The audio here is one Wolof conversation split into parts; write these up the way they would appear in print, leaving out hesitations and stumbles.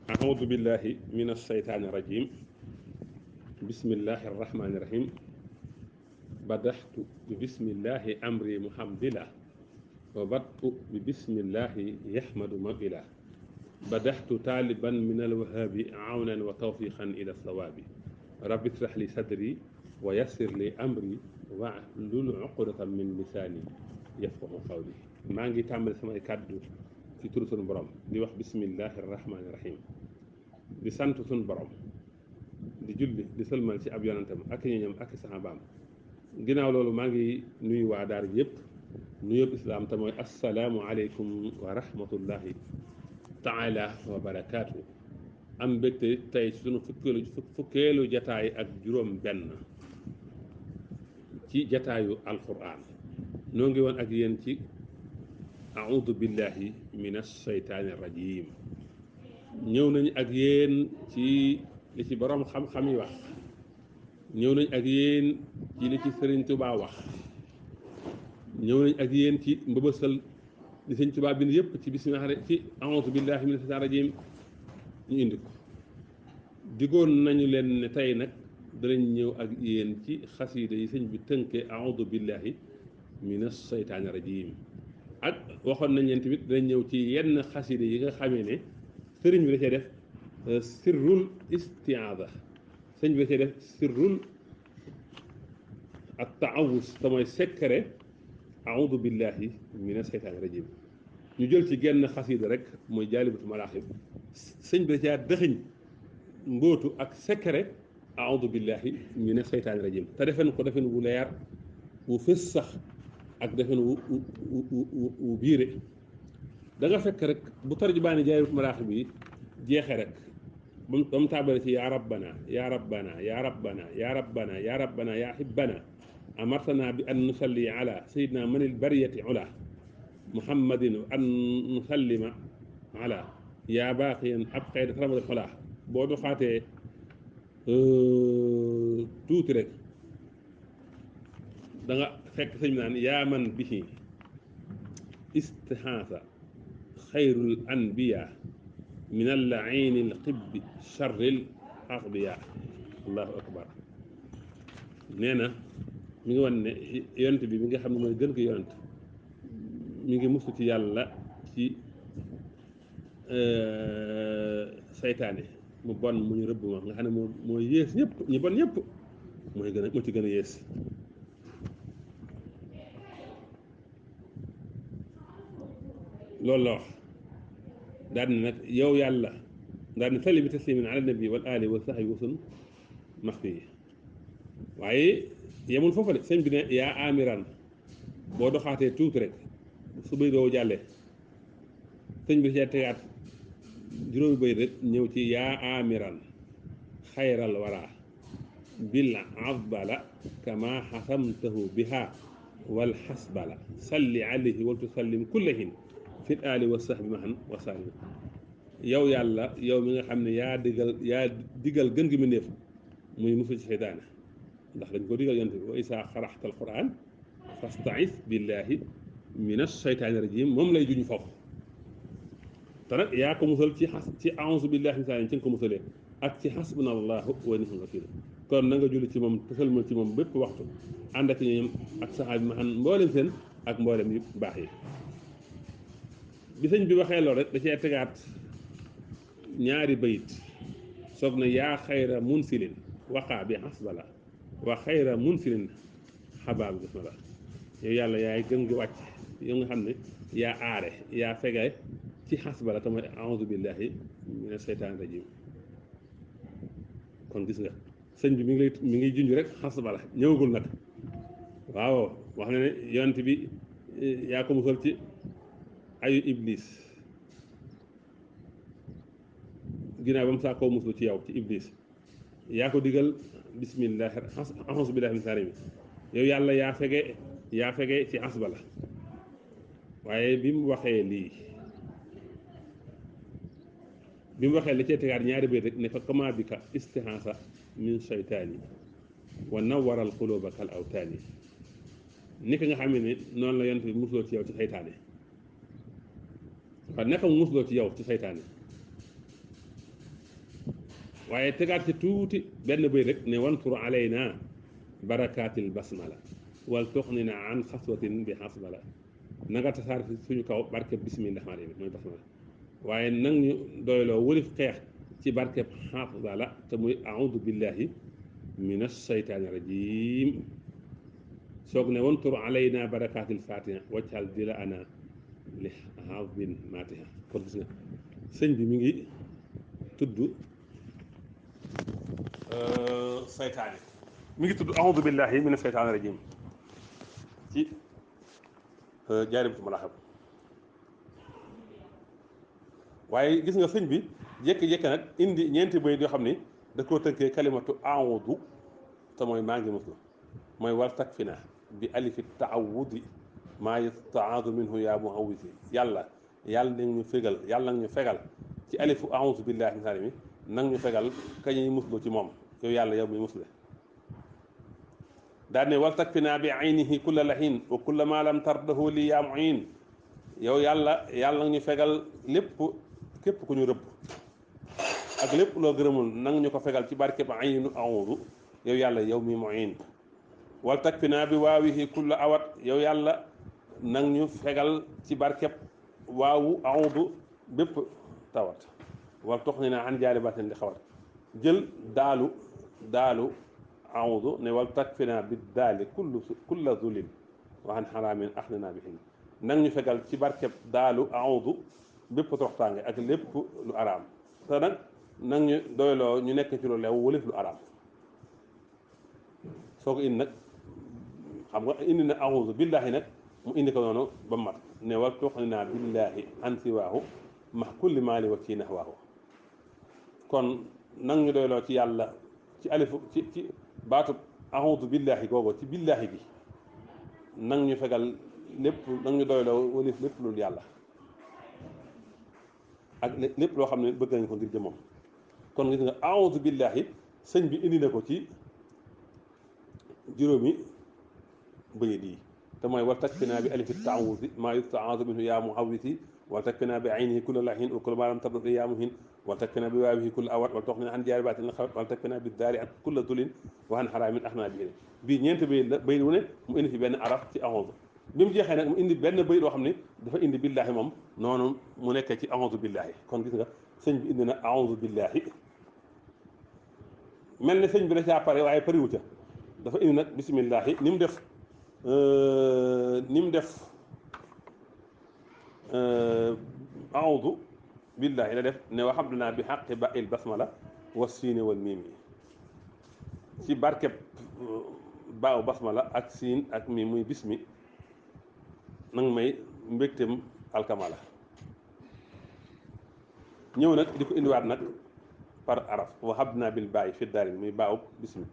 أعوذ بالله من الشيطان الرجيم بسم الله الرحمن الرحيم بدحت ببسم الله أمري محمدلا وبدأ ببسم الله يحمد مبلا بدحت طالبا من الوهاب عونا وتوفيقا إلى الصواب رب اشرح لي صدري ويسر لي أمري واحلل عقدة من لساني يفقه قولي maa ngi tàmbali samay kàddu ci turu sunu borom di wax bismillahi rahmaani rahim di sant sunu borom di julli di sëlmal ci ab yonantam ak ñoñam ak saxaabaam ginnaaw loolu maa ngi nuyu waa daara ji yëpp nuyób islaam te mooy assalaamu aleykum wa rahmatullahi taala wa barakaatu am mbégte tey sunu fukkeelu jataay ak juróom benn ci jataayu alquran noo ngi woon ak yéen ci a'uudu billahi min ashaytaani rajim ñëw nañ ak yéen ci li ci borom xam-xam yi wax ñëw nañ ak yéen ci li ci Sëriñ Tuubaa wax ñëw nañ ak yéen ci mbëbësal li Sëriñ Tuubaa bind yëpp ci bismillah ci a'uudu billahi min ashaytaani rajim ñu indi ko digoon nañu leen ne tey nag danañ ñëw ak yéen ci xasiida yi sëñ bi tënke a'uudu billahi min ashaytaani rajim ak waxoon nañ leen tamit danañ ñëw ci yenn xasida yi nga xamee ne sëriñ bi da cee def sirrul istiaada sëriñ bi da cee def sirrul at taawus te mooy secret audu billahi mina seytaani rajim ñu jël ci genn xasida rek mooy jaalibatu maraaxib sëriñ bi da cee dëxiñ mbóotu ak secret audu billahi mina seytaani rajim te defen ko defen wu leer wu fës sax ak defen wu biire da nga fekk rek bu tarjubaani jaayut maraax bi jeexee rek ba mu tàmbale ci yaa rabbana yaa rabbana yaa rabbana yaa rabbana yaa rabbana yaa hibbana amartana bi an nusalli ala sayidina manil bariyati ula muhammadin an nusallima ala yaa baaqiyan ab xayda salamata xolaa boo doxaatee tuuti rek da nga fekk sëñ bi naan yaa man bihi istihaasa xayrul anbiya min allaini lxibbi charril axbiya allahu akbar nee na mi ngi wan ne yonent bi mi nga xam ne mooy gën ko yonent mi ngi musu ci yàlla ci saytaane mu bon mu ñu rëbb ma nga xam ne mooy yées ñëpp ñi bon ñëpp moo ci gën a yées loolu la wax daal ne nag yow yàlla daal ne salli bi taslimin ala nabi wal ali wa sahbi wasun maxfi yi waaye yemul foofa de sëñ bi ne yaa amiran boo doxaatee tuuti rek su bëy doo jàllee sëñ bi cee tegaat juróomi bëy rek ñëw ci yaa amiran xayral wara bil azbala kama xasamtahu biha wal xasbala salli alayhi wal tusallim kullahin fit aali wa sax bi ma xam wasaani yow yàlla yow mi nga xam ne yaa digal gën gi mu néef muy musu ci seytaane ndax dañ ko digal yonte bi wa isaa xaraxta alquran fastaiz billahi min asheytaani rajim moom lay juñ foofu te nag yaa ko musal ci a'uuzu billahi min seytaani ci nga ko musalee ak ci xasbuna allahu wa ni'mal wakiil kon na nga julli ci moom tësal ma ci moom bépp waxtu ànd ak ñoom ak saxaab bi ma xam mboolem seen ak mboolem yu baax yi bi sëñ bi waxee loolu rek da cee tegaat ñaari bayit soog na yaa xayra munsilin waqaa bi xasbala wa xayra munsilin xabaab bismillah yow yàlla yaay gën gi wàcc yow nga xam ne yaa aare yaa fege ci xasbala te mooy a'uudu billahi mina seytaani rajim kon gis nga sëñ bi mi ngi junj rek xasbala ñëwagul nag waaw wax na ne yonent bi yaa ko musal ci ayu iblis ginnaaw ba mu saa koo muslu ci yow ci iblis yaa ko digal bismillah a'uuzu billahi min sarimi yow yàlla yaa fege ci asbala waaye bi mu waxee lii li cee tegaat ñaari béy rek ne fa kama bi ka istihaasa min shaytaani wa nawwaral quluuba kal awtaani ni ka nga xam ne noonu la yonent bi musloo ci yow ci seytaane waaw naka mu musloo ci yow ci seytaane waaye tegaat ci tuuti benn bëy rek ne wantur alayna barakaatil basmala wal tuxnina an xaswatin bi xasbala na nga tasaar fi suñu kaw barkeb bismillah rahmaani rahiim mooy basmala waaye nag ñu doyloo wëlif xeex ci barkeb xasbala te muy audu billahi min ashaytaani rajim soog ne wantur alayna barakaatil fatiha waccal di la ana li xaabin matiha kon gis nga sëñ bi mi ngi tudd saytaane mi ngi tudd audu billahi min ashaytaani rajim ci jaaribatu maraaxib waaye gis nga sëñ bi jékki-jékki nag indi ñeenti bayit yoo xam ni da koo tënkee kalimatu audu te mooy maa ngi muslu mooy wal takfina bi alifi taawudi maa yustaadu minhu yaa muawwisi yàlla nag ñu fegal yàlla nag ñu fegal ci alifu audu billahi min salimi nag ñu fegal kañuy muslu ci moom yow yàlla yow muy musle daal ne wal takfina bi aynihi kulla lahin wa kulla ma lam tardahu li yaa muin yow yàlla nag ñu fegal lépp képp ku ñu rëbb ak lépp loo gërëmul nang ñu ko fegal ci barke ba aynu audu yow yàlla yow mi muin wal takfina bi waawihi kulla awat yow yàlla nang ñu fegal ci barkeb waawu audu bépp tawat wal tox ni naa an jaari baten di xawat jël daalu audu ne wal takfina bi daali kulla zulin wa an xaraamin axnina bi xin nang ñu fegal ci barkeb daalu audu bépp toroxtaange ak lépp lu araam te nag nag ñu doyloo ñu nekk ci lu lew wëlif lu araam soo ko indi nag xam nga indi na audu billahi nag mu indi ko noonu ba mat ne wal tuxnina billahi an siwaahu max kulli maali wa ci naxwaahu kon nag ñu doyloo ci yàlla ci alifu ci baatu audu billahi googu ci billahi gi nag ñu fegal lépp nag ñu doyloo wëlif lépp lu yàlla ak lépp loo xam ne bëgg nañ ko ngir jëmmam kon gis nga audu billahi sëñ bi indi na ko ci juróomi bëyit yi te mooy wal takfina bi alifi taawusi maa yustaadu minhu yaa muawwisi wal takfina bi aynihi kulla lahin wa kulla ma lam tabda yaa muhin wal takfina bi waawihi kulla awat wal toxnina an jaari baatin xawat wal takfina bi daari ak kulla dulin wa an xaraamin axnaa bi bii ñeenti bëyit la bëyit wu ne mu indi fi benn araf ci audu bi mu jeexee nag mu indi benn bëyit boo xam ne dafa indi billahi moom noonu mu nekkee ci audu billahi kon gis nga sëñ bi indi na audu billahi mel ne sëñ bi da caa pare waaye pariwu ca dafa indi nag bisimillahi ni mu def audu billahi la def ne waxamdunaa bi xaqi ba il basmala wa siine wal miim yi ci barkeb baaw basmala ak siin ak mi muy bismi nang may mbégtem alkamala ñëw nag di ko indiwaat nag par araf waxamdunaa bil baayi fi daarin muy baaw bismi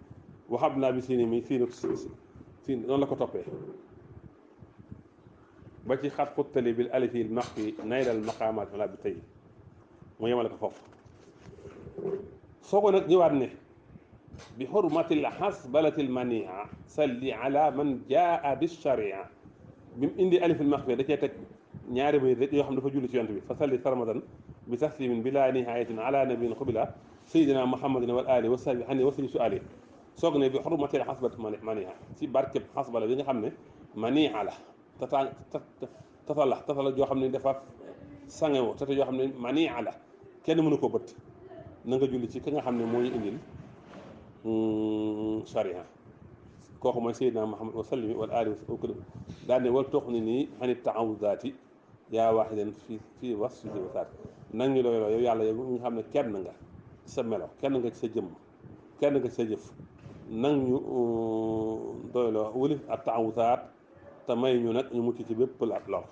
waxamdunaa bi siini mi siin noonu la ko toppee ba ci xat xuttali bil alifi l maxfi naylal maqaamaat wala bi tey mu yemale ko foofu soo ko nag ñëwaat ne bi xurmatil xasbalatil mania salli ala man jaa bi sharia bi mu indi alifil maxfi da cee teg ñaari bayit rek yoo xam dafa julli ci yonent bi fa salli sarmadan bi taslimin bila nihayatin ala nabiyin xubila sayidina muhammadin wal ali wa sahbi xani wasali su ali soog ne bi xurmatil xasbat mania ci barkeb xasbala bi nga xam ne mania la tatala joo xam ne dafa sangewo tata joo xam ne mania la kenn mënu ko bët na nga julli ci ki nga xam ne moo ñu indil sharia kooku mooy Seydina Muhammad wa sallim wal aali wa daal ne wal tox ni nii xanit taawudaati yaa waaxidan fii wasfihi wa saat nang ñu doyloo yow yàlla yow nga xam ne kenn nga ci sa melo kenn nga ci sa jëmm kenn nga ci sa jëf nang ñu doyloo wëlif ak taawudaat te may ñu nag ñu mucc ci bépp la lor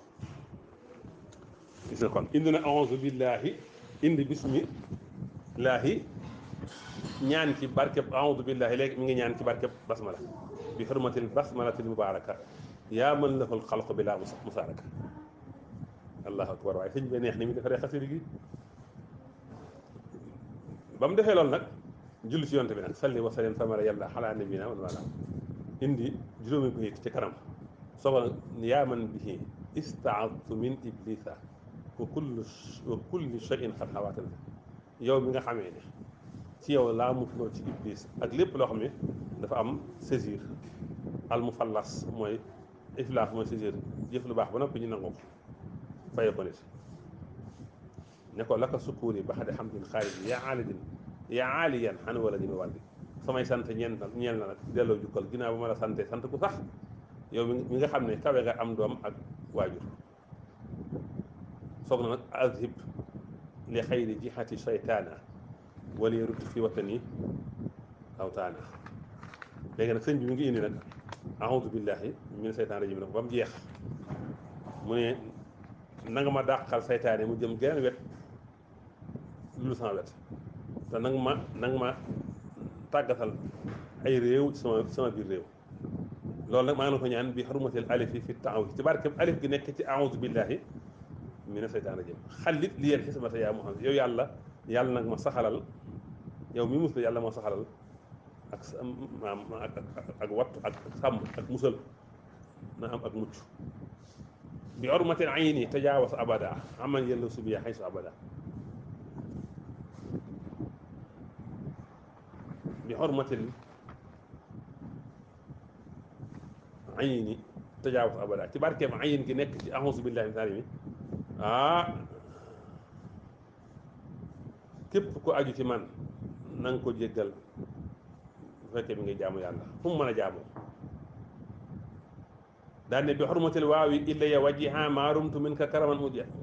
gis nga kon indi na auzu billahi indi bismillahi ñaan ci barkeb auzu billahi léegi mi ngi ñaan ci barkeb basmala bi xurmatil basmalatil mubaraka yaa mën lahul xalqu bi laa musaaraka allahu akbar waaye sëñ bi neex ni mu defaree xasida gi ba mu defee loolu nag julli ci yonte bi nag salli wa sallim samara yàlla xalaa nabina wala wala indi juróomi bayit ci kanam soba yaa man bihi istaaztu min iblisa wa kulli shay'in xat xawaatal yow mi nga xamee ne ci yow laa musloo ci iblis ak lépp loo xam ne dafa am saisir al mufallas mooy iflaas mooy saisir jëf lu baax ba noppi ñu nangoo ko faye ko nit ne ko laka sukkuuri ba xade xam din xaalis yaa aalidin yaa aaliyan xana wala dina wàldi samay sant ñeel na nag delloo jukkal ginnaaw ba ma la sante sant ku sax yow mi nga xam ne kawe nga am doom ak waajur soog na nag azhib li xayri jihati shaytaana wala yarut fi watani awtaana léegi nag sëñ bi mi ngi indi nag aoudu billahi min seytaan rajim nag ba mu jeex mu ne na nga ma dàqal seytaane mu jëm geneen wet lu sama wet te nanga ma tàggatal ay réew sama biir réew loolu nag maa ngi ko ñaan bi xarumatel alif yi fi taawus ci barkeb alif gi nekk ci aoudu billahi mina seytaan rajim xalit li yeen xismata yaa Muhammad yow yàlla nag ma saxalal yow mi muslu yàlla moo saxalal ak maam ak wattu ak sàmm ak musal na am ak mucc bi ormatin ayni tajaawas abada aman yàlla subiya xaysu abada bi ormatin ayni tajaawas abada ci barkeem ayin gi nekk ci ahonsu billahi min salimi képp ko aju ci man na nga ko jéggal bu fekkee mi ngay jaamu yàlla fu mu mën a jaamoo daan ne bi xormatil waaw yi illa ya wajiha maarumtu min ka karaman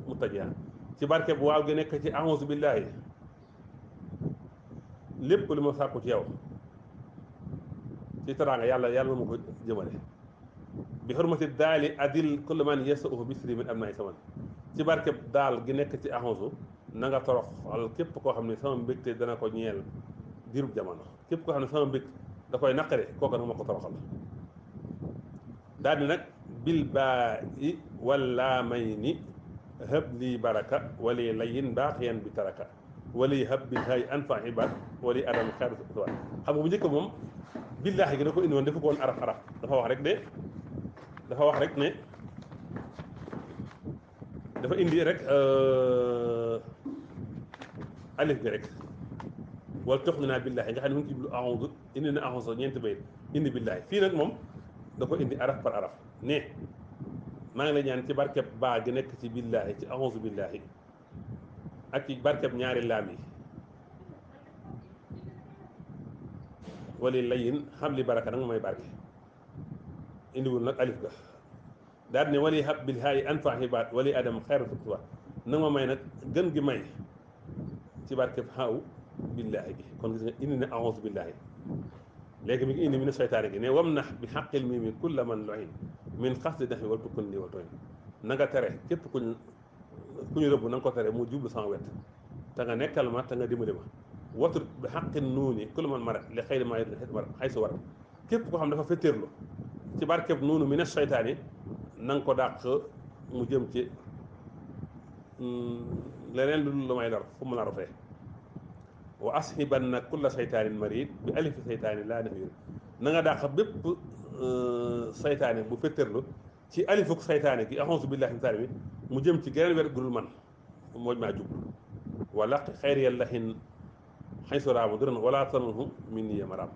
mutajiha ci barke bu waaw gi nekk ci ahonsu billahi lépp lu ma sàkku ci yow ci teraanga yàlla ma ko jëmale bi xormati daali adil kullu man yasauhu bisri min abnaay saman ci barke daal gi nekk ci ahonsu na nga toroxal képp koo xam ne sama mbégte dana ko ñeel diirub jamono képp koo xam ne sama mbég da koy naqare kooka nag ma ko toroxal daal di nag bil baa i wala may ni hëb lii baraka wali layin baaxiyan bi taraka wali hëb bi hay anfa ibat wali adam xeeru suwat xam nga bu njëkk moom billaahi gi da ko indi woon dafa ko woon araf dafa wax rek ne dafa indi rek alif bi rek wala tox na naa billaahi nga xam ne mu ngi ci jublu ahondu indi na ahondu ñeenti bayit indi billaahi fii nag moom da ko indi araf par araf ne maa ngi la ñaan ci barkeb baa gi nekk ci billaahi ci ahondu billaahi ak ci barkeb ñaari laam yi wala layin xam li baraka nag may barke indiwul nag alif ga daal ne wali hab bil haayi anfa xibaat wali adam xeeru suwa nag ma may nag gën gi may ci barkeb xaaw billaahi gi kon gis nga indi na ahondu billaahi léegi mi ngi indi mi ne seytaane gi ne wam nax bi xaqil mii mi kulla man loin min xasdi daxi wal tukkun nii wal tooñ na nga tere képp ku ñu rëbb na nga ko tere mu jublu sama wet te nga nekkal ma te nga dimbali ma watur bi xaqin nuuni kulla man mara li xëy ma xay su war képp koo xam dafa fettéerlu ci barkeb nuunu mi ne seytaane na nga ko dàq mu jëm ci leneen lu may lor fu mu la rofee wa asxibanna kulla seytaanin marid bi alifi seytaani laa def na nga dàq bépp seytaane bu fetterlu ci alifuk seytaane gi axonsu billahi min bi mu jëm ci geneen wet gudul man mooj maa jub wala xayr yàlla xin xay soraamu dërën wala tanhu min ni yamaraam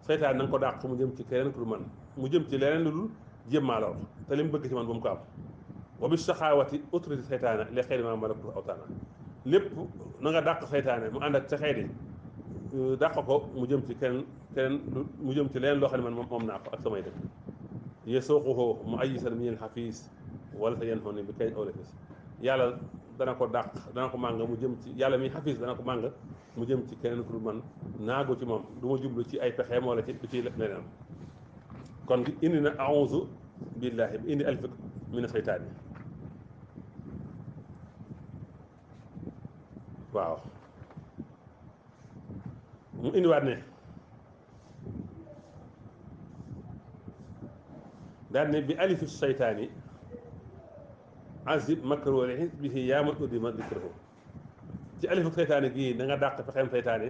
seytaane na nga ko dàq mu jëm ci keneen gudul man mu jëm ci leneen lu dul jéem maa lor te li mu bëgg ci man bu mu ko am wa bi saxaawati autorité seytaane li xëy ma malaktu awtaana lépp na nga dàq seytaane mu ànd ak ca xeet yi dàq ko mu jëm ci keneen mu jëm ci leneen loo xam ne man moom naa ko ak samay dëkk ye sooxuxoo mu ayisan minel xafiis wala sa yen xon ne bi kay awlefis yàlla dana ko dàq dana ko màng mu jëm ci yàlla mi xafiis dana ko màng mu jëm ci keneen ku dul man naagu ci moom du ma jublu ci ay pexeem wala ci du ci leneen kon indi na aouzu billahi bi indi alif mina seytaane waaw mu indiwaat ne daal ne bi alifi seytaani azib makaro li xisbihi yaa man udima dikrahu ci alifu seytaane gii da nga dàq pexeem seytaane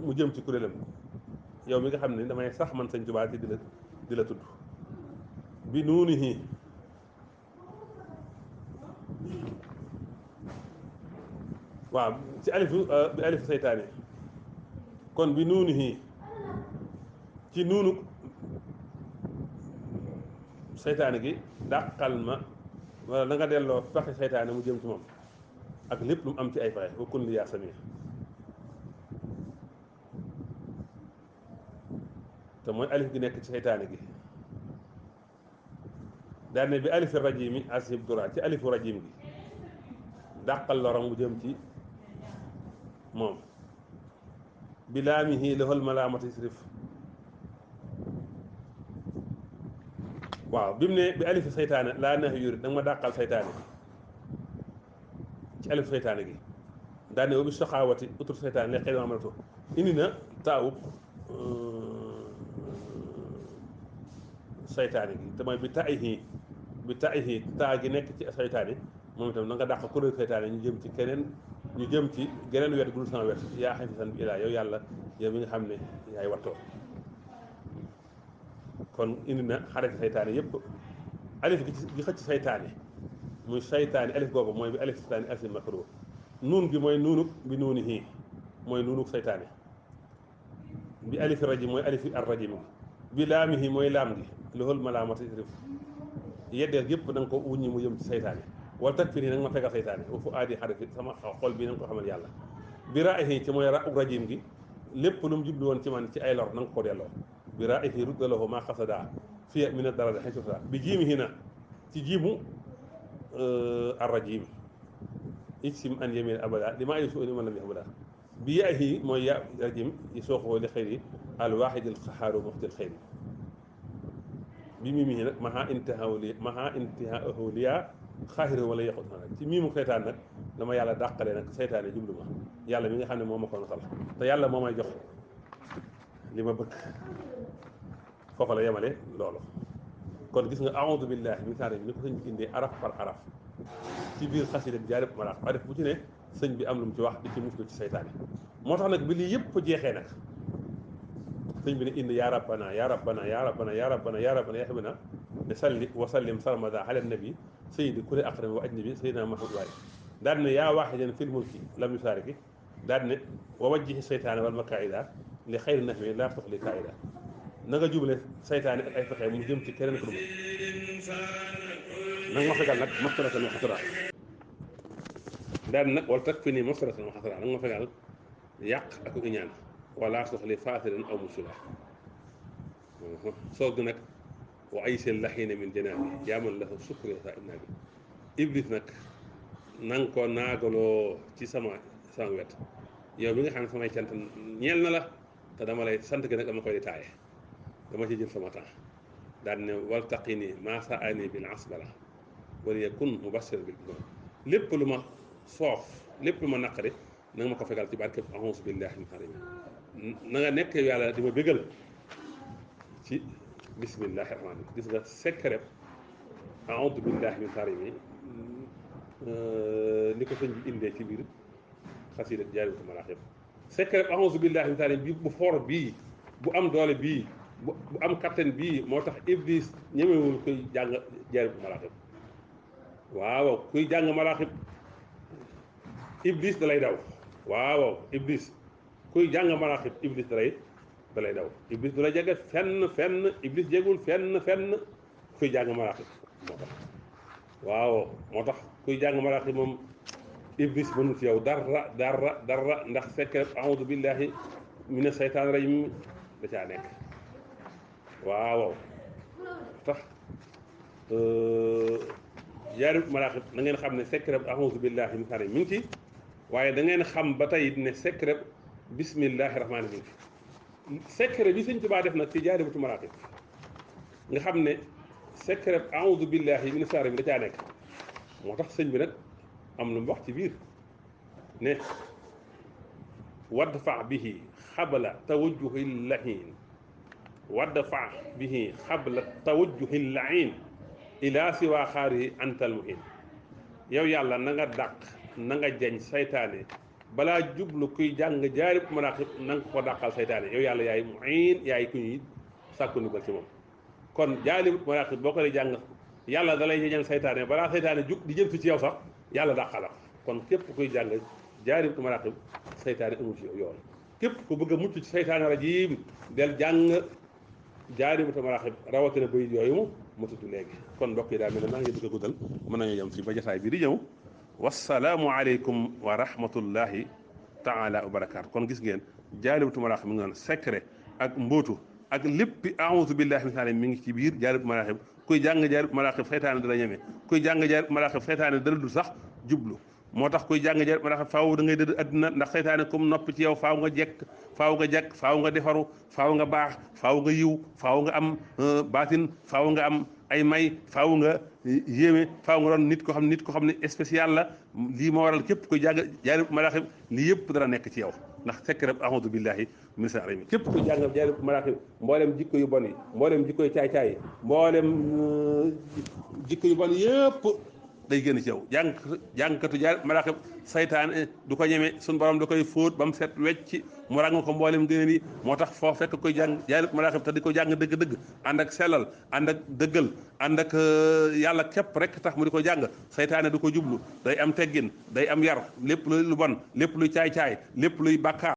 mu jëm ci kuréelam yow mi nga xam ne damay sax man Sëñ Tuubaa ci di la tudd bi nuunihi waaw ci alifu bi alifu seytaane kon bi nuunihi ci nuunu seytaane gi dàqal ma wala na nga delloo fexe seytaane mu jëm ci moom ak lépp lu mu am ci ay fexe wa kun li yaa samia te mooy alif gi nekk ci seytaane gi daal ne bi alifi rajimi asib dura ci alifu rajim gi dàqal loram mu jëm ci moom bi laamihi lahul malaamati isrif waaw bi mu ne bi alifi seytaane laa nax yuri da nga ma dàqal seytaane ci alifu seytaane gi daal ne wa bi soxaawati utur seytaane la xëy na amalatu indi na taawub seytaane gi te mooy bi taayihi taa gi nekk ci seytaane moom itam na nga dàq kuréel seytaane ñu jëm ci keneen ñu jëm ci geneen wet gudul sama wet yaa xafisan bi ilaa yow yàlla yow mi nga xam ne yaay wattoo kon indi na xareti seytaane yëpp alif gi xëcc seytaane muy seytaane alif googu mooy bi alif seytaane alif makruh nuun gi mooy nuunuk bi nuunihi mooy nuunuk seytaane bi alifi rajim mooy alifi ar rajim gi bi laamihi mooy laam gi loxol malaamati rif yeddeel yëpp da nga ko wuññi mu yëm ci seytaane wala tak fi nii nag ma fegal seytaane wa fu aadi xarifi sama xol bii na nga ko xamal yàlla bi raa'ihi ci mooy ra'u rajim gi lépp lu mu jublu woon ci man ci ay lor na nga ko delloo bi raa'ihi ruddalahu maa xasada fiya min ad-darari xisuta bi jiimihi na ci jiimu ar rajim ijsim an yamin abada li maa yusu ni man lam yahbada bi yaahi mooy ya rajim yi sooxoo li xëyri al waahidil xahaaru muxtil xëyri bi mii nag maha intihaahu liya xaaxira wala yaqut na nag ci miimu seytaan nag dama yàlla dàqalee nag seytaane jublu ma yàlla mi nga xam ne moo ma ko nasal te yàlla moo may jox li ma bëgg foofa la yemale loolu kon gis nga aoudu billahi min saari ni ko sëñ bi indee araf par araf ci biir xasida bi jaarib maraax araf bu ci ne sëñ bi am lu mu ci wax di ci muslu ci seytaane moo tax nag bi lii yëpp jeexee nag sëñ bi ne indi yaa rabbana yaa rabbana yaa rabbana yaa rabbana yaa rabbana yaa rabbana ne salli wa sallim sarmada ala nabi sayyidi kulli aqrami wa ajnabi sayyidina mahmud waay daal ne yaa waaxidan fil mulki lam yusaariki daal ne wa wajjihi seytaane wal makaida li xayri nahmi laa tuxli kaida na nga jubale seytaane ak ay fexe mu jëm ci keneen ko dugg nag ma fegal nag mastaratan wa xasara daal nag wala tak fi nii mastaratan wa xasara nag ma fegal yàq ak iñaan wala soxli faasiran aw musula soog nag wa ay seen laxiina min janaabi yaaman lahu sukri sa inna bi iblis nag na nga ko naagaloo ci sama wet yow mi nga xam ne samay cant ñeel na la te dama lay sant gi nag dama koy di taaye dama ci jël sama temps daan ne wal taqini maa sa ani bil asbala wala yakun mubassir bil iman lépp lu ma soof lépp lu ma naqari na nga ma ko fegal ci barkeb a'uuzu billahi min xarim na nga nekk yàlla di ma bégal ci bismillahi rahmaani gis nga secret a'uuzu billahi min xarim ni ko sëñ bi indee ci biir xasida Jaalibatul Maraaxib secret a'uuzu billahi min xarim bi bu foor bii bu am doole bii bu am kattan bii moo tax iblis ñemewul kuy jàng Jaalibatul Maraaxib waaw kuy jàng Maraaxib iblis da lay daw waaw iblis kuy jàng Maraaxib iblis da lay daw iblis du la jege fenn iblis jegul fenn kuy jàng Maraaxib moo tax waaw moo tax kuy jàng Maraaxib moom iblis mënul ci yow dara ndax secret a'uudu billahi mina seytaani rajim da caa nekk waaw tax Jaalibatul Maraaxib da ngeen xam ne secret a'uuzu billahi mina seytaani mi ngi ci waaye da ngeen xam ba tey ne secret bismillahi rahmaani mi ngi ci secret bi Sëñ Tuubaa def nag ci Jaalibatul Maraaxib nga xam ne secret a'uuzu billahi mina seytaani da caa nekk moo tax sëñ bi nag am lu mu wax ci biir ne wadfa bihi xabla tawajjuhi lahin wadfa bihi xabla tawajjuhi lahin ila siwa xaari antal muhin yow yàlla na nga dàq na nga jañ saytaane balaa jublu kuy jàng Jaalibatul Maraaxib na nga ko dàqal saytaane yow yàlla yaay muhin yaay ku ñuy sàkku ndimbal ci moom kon Jaalibatul Maraaxib boo ko di jàng yàlla da lay jañal saytaane balaa saytaane jug di jëm ci yow sax yàlla dàqala kon képp kuy jàng jaaribatu maraqib saytaane amul ci yow yoon képp ku bëgg a mucc ci saytaane rajim del jàng jaaribatu maraqib rawatina bayit yooyu mu tudd léegi kon mbokk yi daa mel ne maa ngi bëgg a guddal mën nañoo yem fii ba jotaay bi di ñëw wasalaamu aleykum wa rahmatullahi taala wa barakaatu kon gis ngeen jaaribatu maraqib mi ngi noonu secret ak mbóotu ak léppi aouzu billahi min shaytaani mi ngi ci biir jaaribatu maraqib kuy jàng jaaribatu maraqib saytaane dala ñeme kuy jàng jaaribatu maraqib saytaane dala du sax jublu moo tax kuy jàng jaaribatu maraqib faaw da ngay dëdd adduna ndax saytaane comme noppi ci yow faaw nga jekk faaw nga jekk faaw nga defaru faaw nga baax faaw nga yiw faaw nga am baatin faaw nga am ay may faaw nga yéeme faaw nga doon nit ko xam ne spécial la lii moo waral képp koy jàng jaaribatu maraqib lii yëpp dara nekk ci yow ndax secret a'uudu billahi min shaytaani rajiim képp koy jàng jaaribatu maraqib mboolem jikko yu bon yi mboolem jikko yu caay-caay mboolem jikko yu bon yëpp day génn ci yow jàngkatu jaaribatu maraqib saytaan du ko ñeme suñu borom da koy fóot ba mu set wecc mu ràng ko mboolem gëneel yi moo tax foo fekk koy jàng jaaribatu maraqib te di ko jàng dëgg-dëgg ànd ak sellal ànd ak dëggal ànd ak yàlla képp rek tax mu di ko jàng saytaane du ko jublu day am teggin day am yar lépp luy lu bon lépp luy caay-caay lépp luy bàkkaar